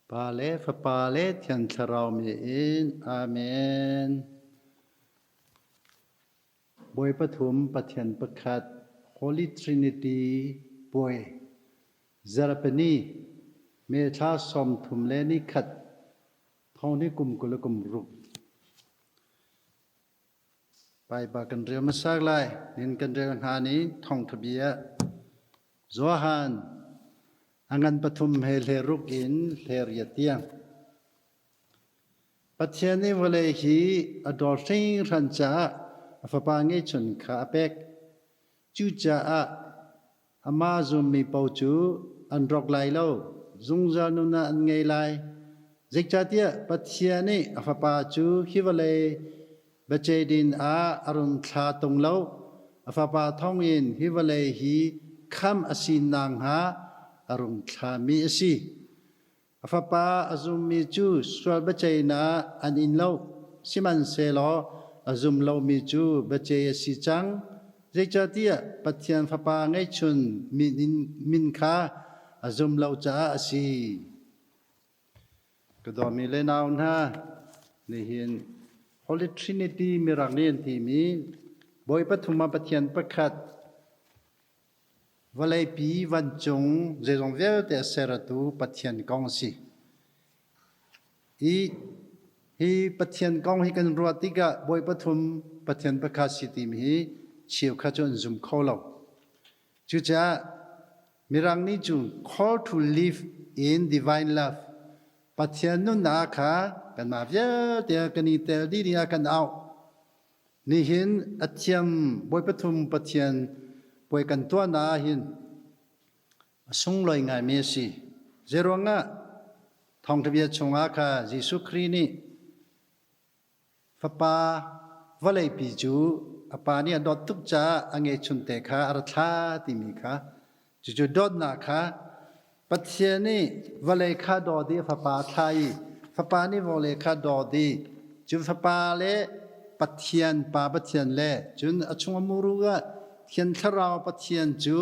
Pa le Fapa le Thiang Thlarau mi in. Amen. Bawi pathum Pathian pakhat Holy Trinity puai Zarhpini May thla 31 thong ni kum 26. Baibal kan rel hmasa lai. Nin kan rel hna ni thawngtha bia. Johan a ngan pathum he hle ruk in hle riat tiang. Pathian nih vawlei hi a dawt hringhran caah a fapa ngeihchun kha a pek. Cucaah amah zummi paoh cu an rawk lai lo, zungzal nun ah an ngei lai. Zeicahtiah Pathian nih a Fapa cu hi vawlei biaceih ah a run thla tung lo, a Fapa thawngin hi vawlei hi khamh a si nakhnga a rung thlami a si. A Fapa a zummi cu sual biaceihnak an in lo, sihmanhsehlaw a zum lomi cu biaceih a si cang. Zeicahtiah Pathian Fapa ngeihchun min kha a zum lo caah a si. Ka dawmi le nau hna, nihin Holy Trinity Mirang nih an timi Bawi pathum ah Pathian pakhat Vawleipi vancung zeizong vialte a sertu Pathian kong a si. Hi, hi Pathian kong hi kan ruah tikah Bawi pathum Pathian pakhat si timi hi cheukhat cu an zum kho lo. Cucaah Mirang nih cun call to live in divine love Pathian nunnak kha kanmah vialte kan i tel dih ding ah kan auh. Nihin a thiam Bawi pathum Pathian puai kan tuahnak ahhin a sunglawi ngaimi a si. Zeiruangah thawngṭha bia chungah kha Jesuh Khrih nih Fapa vawleipi cu a pa nih a dawt tuk caah a ngeihchunte kha a ra thla timi kha cucu dawtnak kha Pathian nih vawlei kha dawt i a Fapa a thlah i Fapa nih vawlei kha dawt i cun Fapa le Pathian Pa Pathian le cun a chung a muru ah Thiang Thlarau Pathian cu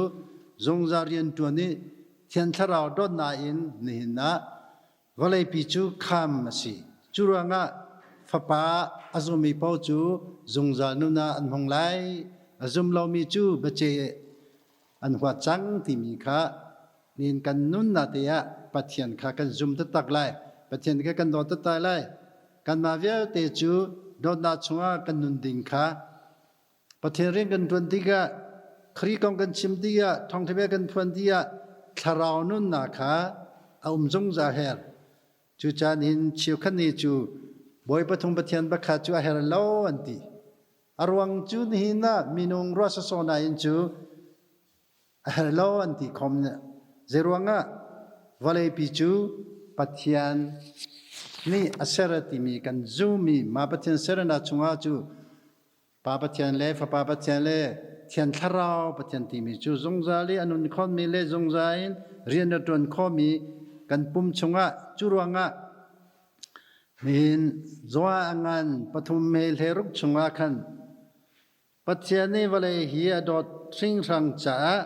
zungzal rianṭuan i Thiang Thlarau dawtnak in nihin ah vawleipi cu kham a si. Cu ruangah Fapa a zummi paoh cu zungzal nun ah an hmang lai. A zum lomi cu biaceih an huat cang timi kha nin kan nunnak te ah Pathian kha kan zum taktak lai. Pathian kha kan dawt taktak lai. Kanmah vialte cu dawtnak chungah kan nun ding kha Pathian rian kan ṭuan tikah Khrih kong kan chim tikah thawngṭha bia kan phuan tikah thlarau nunnak kha a um zungzal her. Cu caan hin cheukhat nih cu Bawi pathum Pathian pakhat cu a her lo an ti. A ruang cu nihin ah minung ruah sawsawh nain cu a her lo an ti khom. Zeiruangah vawleipi cu Pathian nih a ser a timi kan zummi mah Pathian sernak chungah cu Pa Pathian le Fapa Pathian le Thiang Thlarau Pathian timi cu zungzal i a nun khawhmi le zungzal in rian a ṭuan khawhmi kan pum chungah cu ruangah nihin Joah a ngan pathum he hleiruk chungah khan Pathian nih vawlei hi a dawt hringhran caah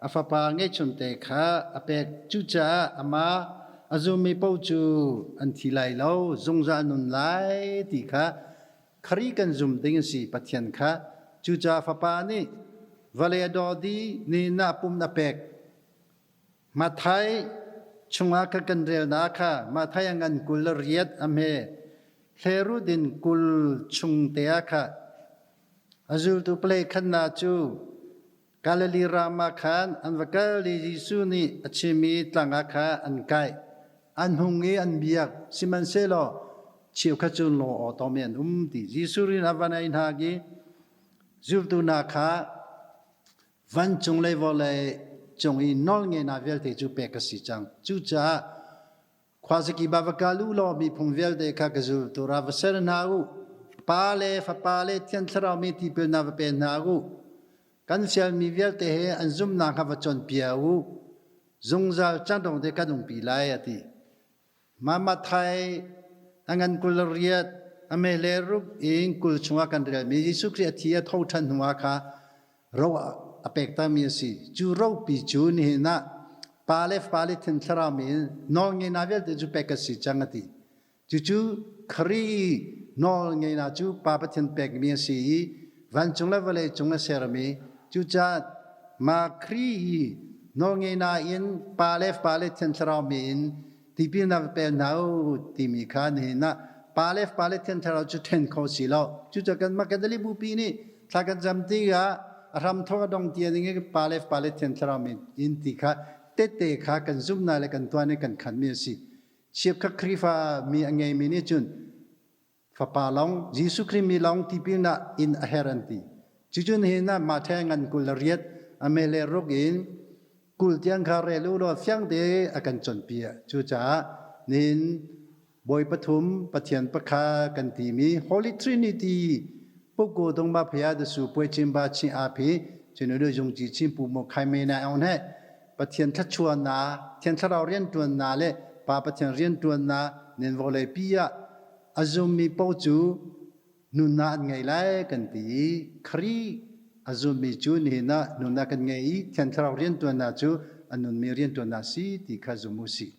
a Fapa ngeihchunte kha a pek. Cucaah amah a zummi paoh cu an thi lai lo, zungzal nun lai ti kha Khrih kan zum ding a si Pathian kha. Cucaah Fapa nih vawlei a daw dih ni na pum na pek. Mathai chungah kha kan relnak kha Mathai a ngan 28 a hme. Hlerudin 20 chung te ah kha a zultu palei khan na cu Galilee ram ah khan an va kal i Jesuh nih a chim i tlang ah kha an kai. An hung i an biak, sihmanhsehlaw cheukhat cu law aw tom i an um ti. Jesuh rin a van ei hna i zultu hna kha vancung le vawlei cung i nawlngeihnak vialte cu pek ka si cang. Cucaah Khuaziki va va kal u law miphun vialte kha ka zultu ra va ser hna u. Pa le Fapa le Thiang Thlarau mi tipilnak va pe hna u. Kan fialmi vialte he an zumhnak kha va cawnpiak u. Zungzal cangdong te kan umpi lai a ti. Mah Matthai a ngan 28 a me le ruk in 20 chungah kan relmi Jesuh Khrih a thi a tho ṭhan hnuah kha ro a pek tami a si. Cu ropi cu nihin ah Pa le Fapa le Thiang Thlarau min nawlngeihnak vialte cu pek ka si cang a ti. Cucu Khrih nawlngeihnak cu Pa Pathian pekmi a si i vancung le vawlei cung a sermi. Cucaah mah Khrih nawlngeihnak in Pa le Fapa le Thiang Thlarau min in tipilnak va pe hna u timi kha nihin ah Pa le Fapa le Thiang Thlarau cu ṭhen kho si lo. Cucaah kanmah Catholic Bupi nih thla kan cam tikah a hramthawk a dong tiang in Pa le Fapa le Thiang Thlarau min in ti kha tette kha kan zumhnak le kan tuan i kan khanmi a si. Chiapkhat Khrihfa mi a ngeimi nih cun Fapa lawng Jesuh Khrih mi lawng tipilnak in a her an ti. Cucun hin ah Matthai ngan 28 a me le ruk in 20 tiang kha rel u law fiang te a kan cawnpiak. Cucaah nihin Bawi pathum Pathian pakhat kan timi Holy Trinity Pukku dongma phaya dasu puai chimba chin a phi chinu jung ji chin pu mo khai me na ong he Pathian thluachuahnak, Thiang Thlarau rianṭuannak le Pa Pathian rianṭuannak nan vawleipi ah a zummi paoh cu nunnak an ngei lai kan ti i Khrih a zummi cu nihin ah nunnak kan ngei i Thiang Thlarau rianṭuannak cu a nunmi rianṭuannak si ti kha zum u sih.